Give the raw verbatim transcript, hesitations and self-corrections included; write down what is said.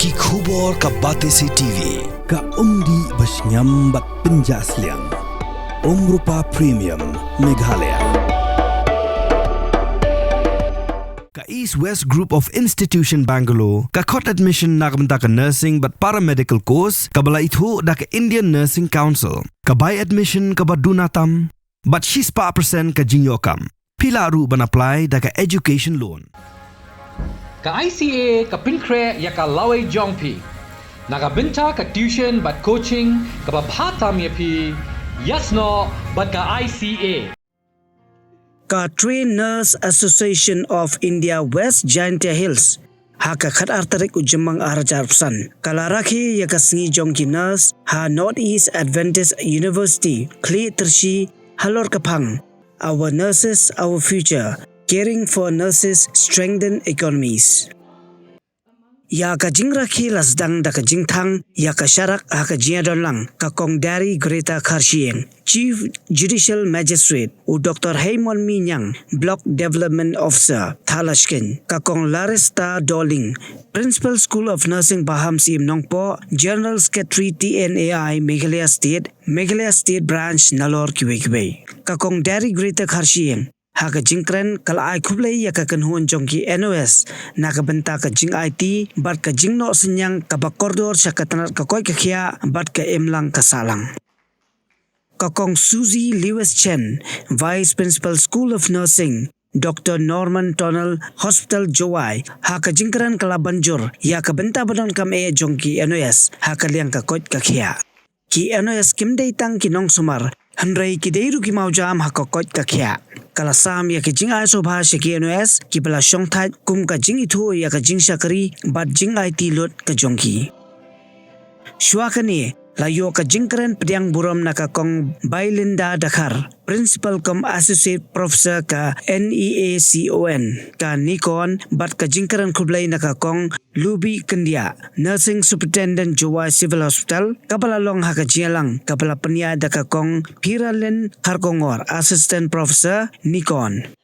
Ki khubor ka Batesi T V, ka umdih ba shngiam bad pynjah sliang. Umrupa Premium, Meghalaya. Ka East West Group of Institution Bangalore, ka khot admission na ka bynta ka nursing bad paramedical course, kaba la ithuh da ka Indian Nursing Council, ka bai admission kaba duna tam, bad shispah percent ka jingïoh kam. Phi lah ruh ban apply da ka education loan. Ka I C A ka pynkhreh ïa ka lawei jong phi na ka bynta ka tuition bad coaching kaba bha tam ïa phi, ïasnoh bad ka I C A. Ka Trained Nurse Association of India West Jaintia Hills, ha ka khatar tarik u Jymmang arhajar arphew san, ka la rakhe ïa ka sngi jong ki nurse ha North East Adventist University, Khliehtyrshi, halor ka phang Our Nurses, Our Future, Caring for Nurses Strengthen Economies. Ïa ka jingrakhe la sdang da ka jingthang ïa ka sharak ha ka jingïadonlang ka Kong Dari Greta Kharshiing, Chief Judicial Magistrate, u Doctor Heimonmi Niang, Block Development Officer, Thadlaskein, ka Kong Larista Dohling, Principal School of Nursing Baham Syiem Nongpoh, General Secretary T N A I Meghalaya State, Meghalaya State Branch, nalor kiwei kiwei. Ka Kong Dari Greta Kharshiing, ha ka jingkren ka la ai khublei ïa ka kynhun jong ki N O S na ka bynta ka jingaiti bad ka jingnoh synñiang kaba kordor sha ka tnat ka koit ka khiah bad ka imlang ka sahlang. Ka Kong Suzy Lewis Chen, Vice Principal, School of Nursing, Doctor Norman Tunnel, Hospital Jowai, ha ka jingkren ka la ban jur ïa ka bynta ba donkam eh jong ki N O S ha ka liang ka koit ka khiah. Ki N O S kim dei tang ki nongsumar, hynrei ki dei ruh ki mawjam ha ka koit ka khiah. Ka la sam ïa ka jingai sngewbha sha ki N O S kiba la shongthait kum ka jingithuh ïa ka jingshakri bad jingaiti lut ka jong ki. Shuwa kane, la ïoh ka jingkren pdiang burom na ka Kong Bailinda Dkhar, Principal cum Associate Professor ka N E A C O N, ka NEICON, bad ka jingkren khublei na ka Kong Lubi Kyndiah, Nursing Superintendent, Jowai Civil Hospital, kaba la long ha ka jingïalang kaba la pynïaid da ka Kong Phiralin Kharkongor, Assistant Professor, NEICON.